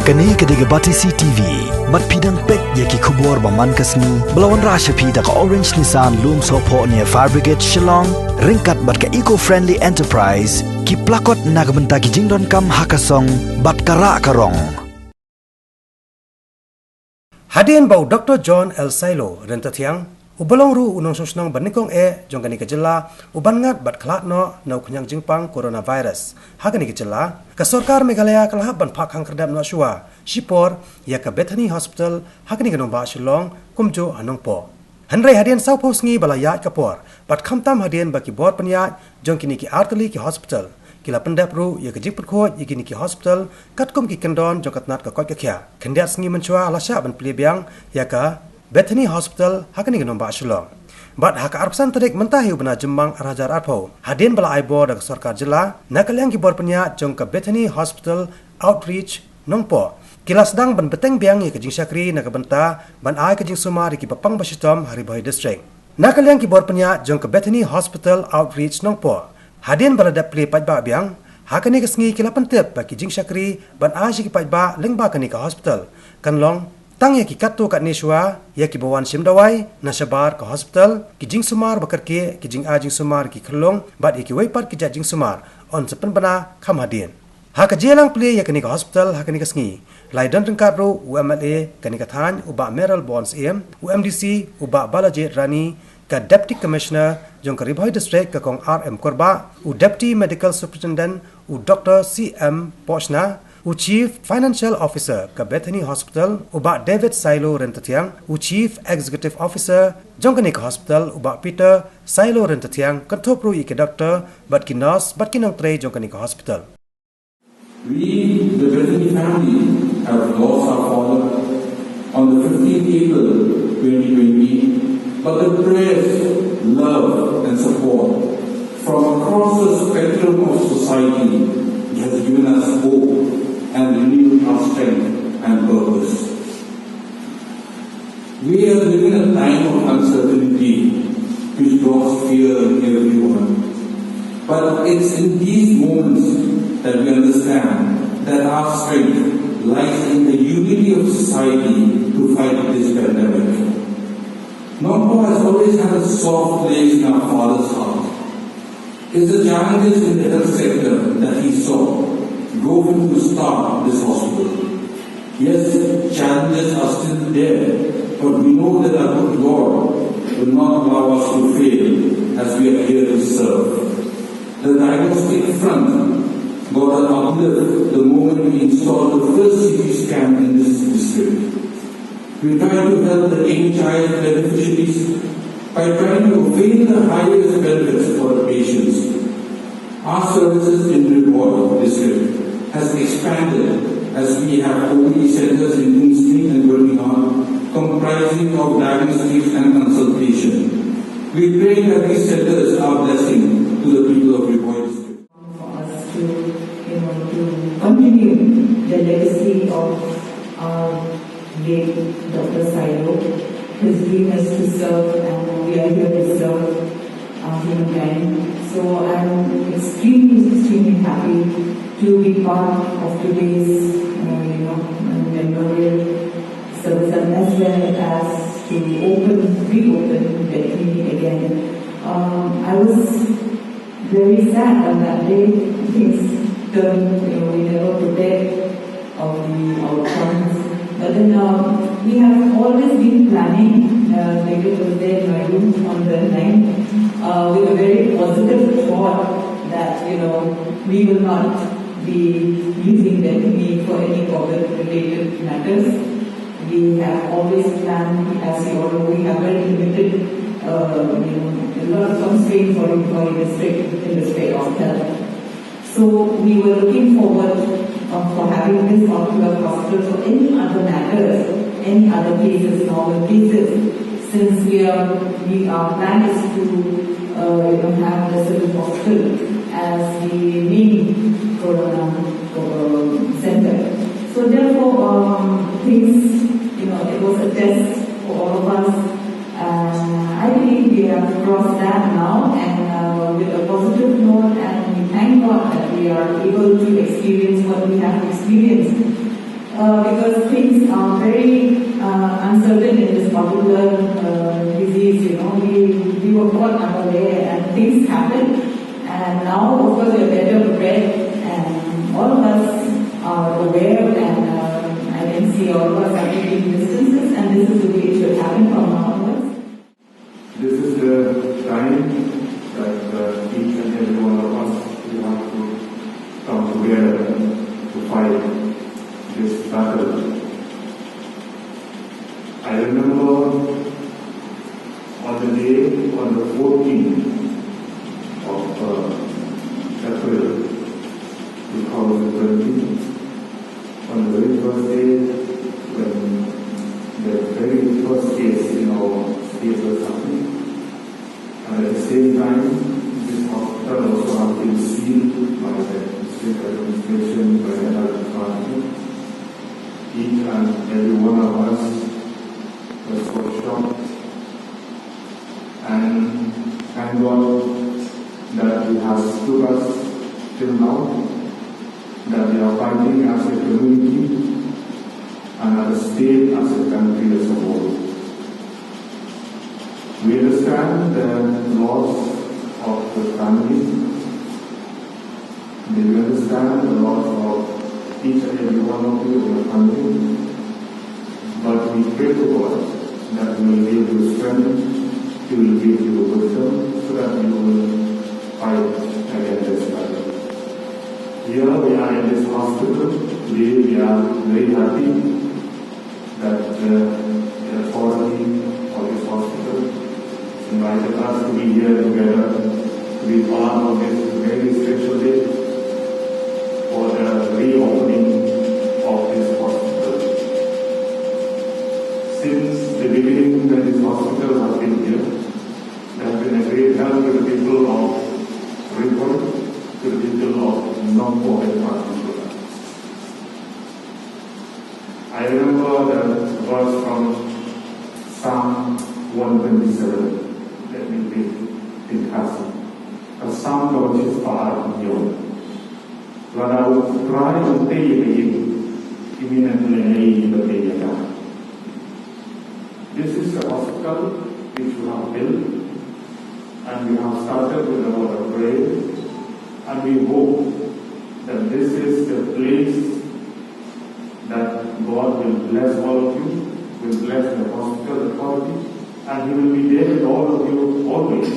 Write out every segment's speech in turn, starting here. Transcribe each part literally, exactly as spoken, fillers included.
Kane ka dei ka Batesi T V. Bad phi dang peit ïa ki khubor ba man ka sngi ba la wanrah sha phi da ka Orange Nissan Lumsohphoh near Fire Brigade Shillong, ryngkat bad ka Eco Friendly Enterprise, ki plakot na ka bynta ki jingdonkam ha ka song bad ka rah ka rong. Hadien ba u Doctor John L Sailo Ryntathiang, uba long ruh u nongshong shnong ba nyngkong eh jong kane ka jylla, u ban ngat bad khlad noh na u khñiang jingpang coronavirus ha kane ka jylla, ka sorkar Meghalaya ka la hap ban phah khang khyrdep noh shuwa shipor ïa ka Bethany Hospital ha kane ka nongbah Shillong, kumjuh ha Nongpoh. Hynrei hadien sawphew sngi ba la ïaid ka por, bad khamtam hadien ba ki bor pynïaid jong kine ki artylli ki hospital ki la pyndep ruh ïa ka jingpynkhuid ïa kine ki hospital katkum ki kyndon jong ka tnat ka koit ka khiah, khyndiat sngi mynshuwa la shah ban plie biang ïa ka Bethany Hospital ha kane ka nongbah Shillong. Bad ha ka arphew san tarik mynta hi u bnai Jymmang ar hajar arphew, hadien ba la ai bor da ka sorkar jylla, na ka liang ki bor pynïaid jong ka Bethany Hospital Outreach Nongpoh, ki la sdang ban bteng biang ïa ka jingshakri na ka bynta ban ai ka jingsumar ïa ki bapang bashitom ha Ri Bhoi District. Na ka liang ki bor pynïaid jong ka Bethany Hospital Outreach Nongpoh, hadien ba la dep plie paidbah biang ha kane ka sngi, ki la pyntip ba ki jingshakri ban ai sha ki paidbah lyngba kane ka hospital kan long tang ïa ki katto katne shuwa ïa ki ba wan shim dawai na shabar ka hospital, ki jingsumar ba kyrkieh, ki jingai jingsumar ki khyllung bad ïa kiwei pat ki jait jingsumar yn sa pynbna kham hadien. Ha ka jingïalang plie ïa kane ka hospital ha kane ka sngi, la ïadon ryngkat ruh u M L A kane ka thaiñ u Bah Mayralborn Syiem, u M D C u Bah Balajied Rani, ka Deputy Commissioner jong ka Ri Bhoi District ka Kong R M Kurbah, u Deputy Medical Superintendent u Doctor C M Pohshna, u Chief Financial Officer ka Bethany Hospital u Bah David Sailo Ryntathiang, u Chief Executive Officer jong kane ka hospital u Bah Peter Sailo Ryntathiang, kynthup ruh ïa ki doctor bad ki nurse bad ki nongtrei jong kane ka hospital. We, the Bethany family, have lost our father on the fifteenth April twenty twenty, but the prayers, love, and support from across the spectrum of society has given us hope and renewed our strength and purpose. We are living a time of uncertainty which draws fear in everyone. But it's in these moments that we understand that our strength lies in the unity of society to fight this pandemic. Nongpoh has always had a soft place in our father's heart. It's the challenges in the health sector that he saw drove him to start this hospital. Yes, challenges are still there, but we know that our good Lord will not allow us to fail as we are here to serve. The diagnostic front got an uplift the moment we installed the first C T scan in this district. We try to help the N H I S beneficiaries by trying to avail the highest benefits for the patients. Our services in Ri Bhoi district has expanded as we have O P D centers in Umsning and Byrnihat, comprising of diagnostics and consultation. We pray that these centers are a blessing to the people of Ri Bhoi district. For us to, you know, to continue the legacy of our late Doctor Sailo. His dream is to serve, and we are here to serve, uh, humankind. So I'm extremely, extremely happy to be part of today's, uh, you know, memorial service, and as well as to open, reopen Bethany again. Um, I was very sad on that day. Things turned, you know, we never prepared of the outcomes. But then, uh, we have always been planning, uh, David was there in my room on the ninth, uh, with a very positive thought that, you know, we will not be using Bethany for any COVID-related matters. We have always planned, as you all know, we have very limited, uh, you know, a lot of constraints for employee district in respect of health. So we were looking forward, uh, for having this outdoor hospital for any other matters, any other cases, normal cases, since we are, we, our plan is to, uh, you know, have the civil hospital as the main corona, uh, center. So therefore, um, things, you know, it was a test for all of us. Uh, I believe we have crossed that now, and, uh, with a positive note, and we thank God that we are able to experience what we have experienced. Uh, because things are very uh, uncertain in this particular uh, disease. You know, we, we were caught unaware and things happen. And now, of course, we're better prepared, and all of us are aware, and uh, I can see all of us are keeping distances, and this is the way it should happen from now onwards. This is the time that uh, each and every one of us, we have to come together to fight this battle. I remember on the day, on the fourteenth of uh, April two thousand twenty, on the very first day, when the very first case in our state was happening, and at the same time, this hospital also has been sealed by the state administration, by the health department. Each and every one of us was so shocked. And thank God that He has took us till now, that we are fighting as a community and as a state, as a country as a whole. We understand the loss of the family. We understand the loss of each and every one of you in your family. But we pray to God that He will give you strength, He will give you wisdom, so that you will fight against this battle. Here we are in this hospital. Today we are very happy that uh, the authority of this hospital invited us to be here together to be part of this very special day for the reopening of this hospital. Since the beginning, when this hospital has been here, there has been a great help to the people of Ri-Bhoi, to the people of Nongpoh in particular. I remember the verse from Psalm one twenty-seven. Let me read in Khasi. Ka Psalm ka ba shispah ar hynñiew. Lada U Trai un tei ïa ka ïing, ïa myn ym leh ei ba tei ïa ka. This is the hospital which you have built, and we have started with a word of prayer, and we hope that this is the place that God will bless all of you, will bless the hospital authority, and He will be there with all of you always.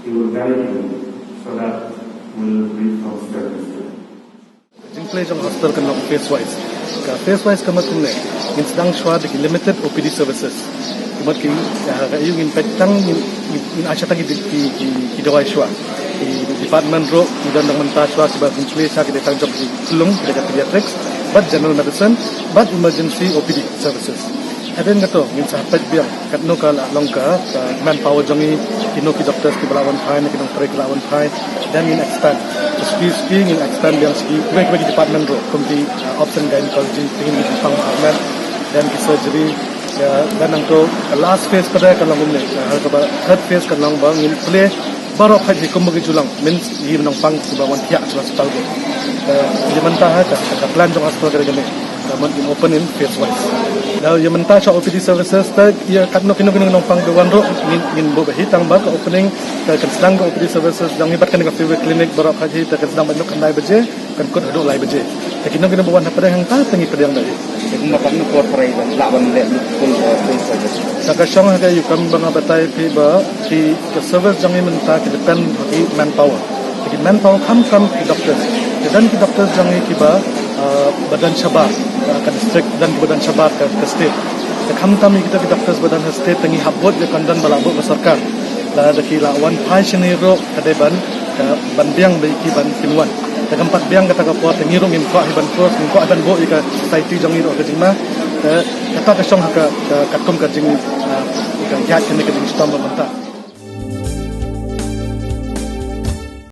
He will guide you so that we'll reach from strength to strength. Jingpynlong jong hospital kan long phase wise. Ka phase wise ka mut kumne, ngin sdang shuwa da ki limited O P D services. Ka mut ki, ha, ka ïoh ngin peit tang ngin, ngin, ngin ai sha tang ki, ki, ki, ki dawai shuwa. Ki department ruh ki don dang mynta shuwa kiba ngin plie sha ki dei tang jong ki khlung, ki dei ka pediatrics, bad general medicine, bad emergency O P D services. Hadien kato ngin sa peit biang katno ka la long ka, ka manpower jong ngi, kino ki doctors kiba la wan phai, ne ki nongtrei ki la wan phai, then ngin expand. Sa shuki shuki ngin expand biang shuki kiwei kiwei ki department ruh, kum ki, uh, obs and gynecology, te ngin pang ma armet, then ki surgery, uh, then nangto ka last phase pat ka long kumne, uh, ha kaba third phase ka long ba ngin plie baroh peit hi kumba ki ju long, means ïa ki nongpang kiba wan thiah sha hospital. Uh, ïa mynta ha ka, ka plan jong hospital ka dei kane. Ka mut ngin open in phase wise. Lada ïa mynta sha O P D services te ïa katno kino kino nongpang ba wan ruh ngin, ngin buh ba hi tang ba ka opening ka kan sdang ka O P D services jong ngi bad kane ka fever clinic baroh khat hi te kan sdang ba khyndai baje kan kut haduh lai baje. Te kino kino ba wan hapdeng hangta te ngi pdiang da hi. Te kumba katno por pyrshah ban lah ban leh full, uh, full service. Te ka shong ha ka ïa kam ba nga batai phi ba ki ka service jong ngi mynta ki depend ha ki manpower. Te ki manpower khamtam ki doctors. Te don ki doctors jong ngi kiba, uh, ba don shabar, uh, ka district, don kiba don shabar ka, ka state. Te khamtam ïa kita ki doctors ba don ha state te ngi hap bud ïa ka don ba la buh ka sorkar. Lada ki la wan phai shane ruh ka dei ban, ka ban biang ba ïa ki ban kin wan. Te kam pat biang kata ka por te ngi ruh ngim kwah hi ban force, ngim kwah hi ban buh ïa ka society jong ngi ruh ka jingma. Te kata ka shong ha ka, ka katkum ka jing, uh, ka ïaid kane ka jingshitom ba mynta.